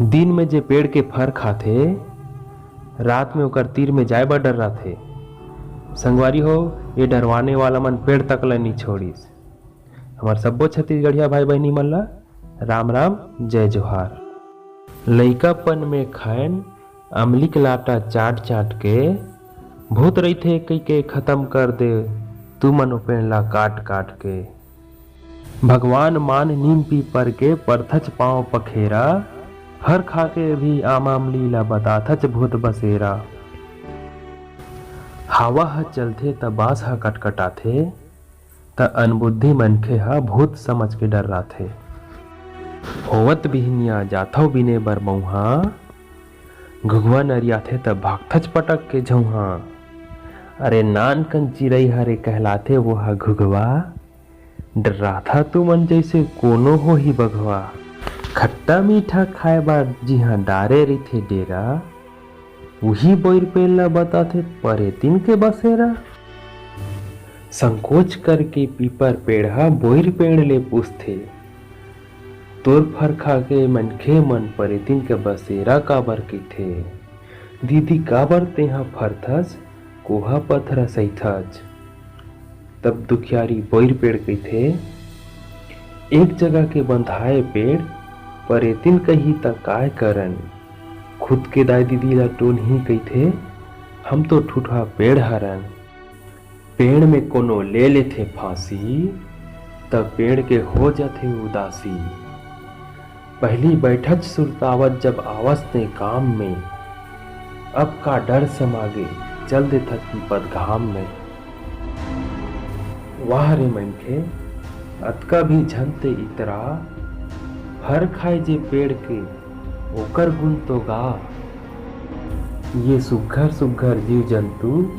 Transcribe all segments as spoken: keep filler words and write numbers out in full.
दिन में जे पेड़ के फर खाथे, रात में ओकर तीर में जाए बर डर्राथे। संगवारी हो, ये डरवाने वाला मन पेड़ तक ल नी छोड़िस। हमर सब्बो छत्तीसगढ़िया भाई बहिनी मन ला राम राम, जय जोहार। लइकापन में खाएन अमली के लाटा चाट चाट के, भूत रहिथे कहि के खतम कर दे तुमन ओ पेड़ ला काट काट के। भगवान मान नीम पीपर के परथच पाँव पखेरा, फर खा के भी आम अमली ला बताथच भूत बसेरा। हवा ह चलथे त बांस ह कटकटाथे, त अनबुद्धि मनखे ह भूत समझ के डर्राथे। होवत बिहनिया जाथव बिने बर मउहा, घुघवा नरियाथे त भागथच पटक के झउहा। अरे नानकन चिरई हरे कहलाथे वो ह घुघवा, डर्राथा तुमन जइसे कोनो होही बघवा। खट्टा मीठा खाए बर जिहां डारे रहिथे डेरा, उही बोइर पेड़ ल बताथे परेतिन के बसेरा। संकोच करके पीपर पेड़ ह बोइर पेड़ ले पूछथे, "तोर फर खा के मनखे मन परेतिन के बसेरा काबर कहिथे? दीदी, काबर तेंहा फरथस, कोहा पथरा सहिथच?" तब दुखियारी बोइर पेड़ कहिथे, "एक जगह के बंधाए पेड़ परेतिन कही त काय करन? खुद के दाई दीदी ला टोनही कहिथे, हम तो ठूठा पेड़ हरन।" पेड़ में कोनो ले लेथे फांसी, त पेड़ के हो जाथे उदासी। पहिली बैठच सुरतावत जब आवस ते काम में, अब का डर समागे चल देथस पीपत घाम में। वाह रे मनखे, अतका भी झन ते इतरा, फर खाए जे पेड़ के, ओकर गुण तो गा। ये सुग्घर सुग्घर जीव जंतु,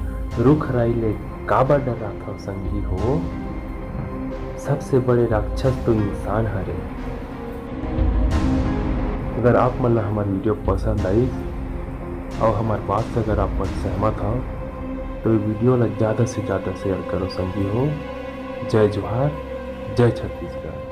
रुख राई ले काबर डर्राथव संगी हो? सबसे बड़े राक्षस तो इंसान हरे। अगर आप मन ला हमर वीडियो पसंद आइस अउ हमर बात से अगर आप मन सहमत हव, तो ये वीडियो ला ज्यादा से ज्यादा शेयर करो संगी हो। जय जोहार, जय छत्तीसगढ़।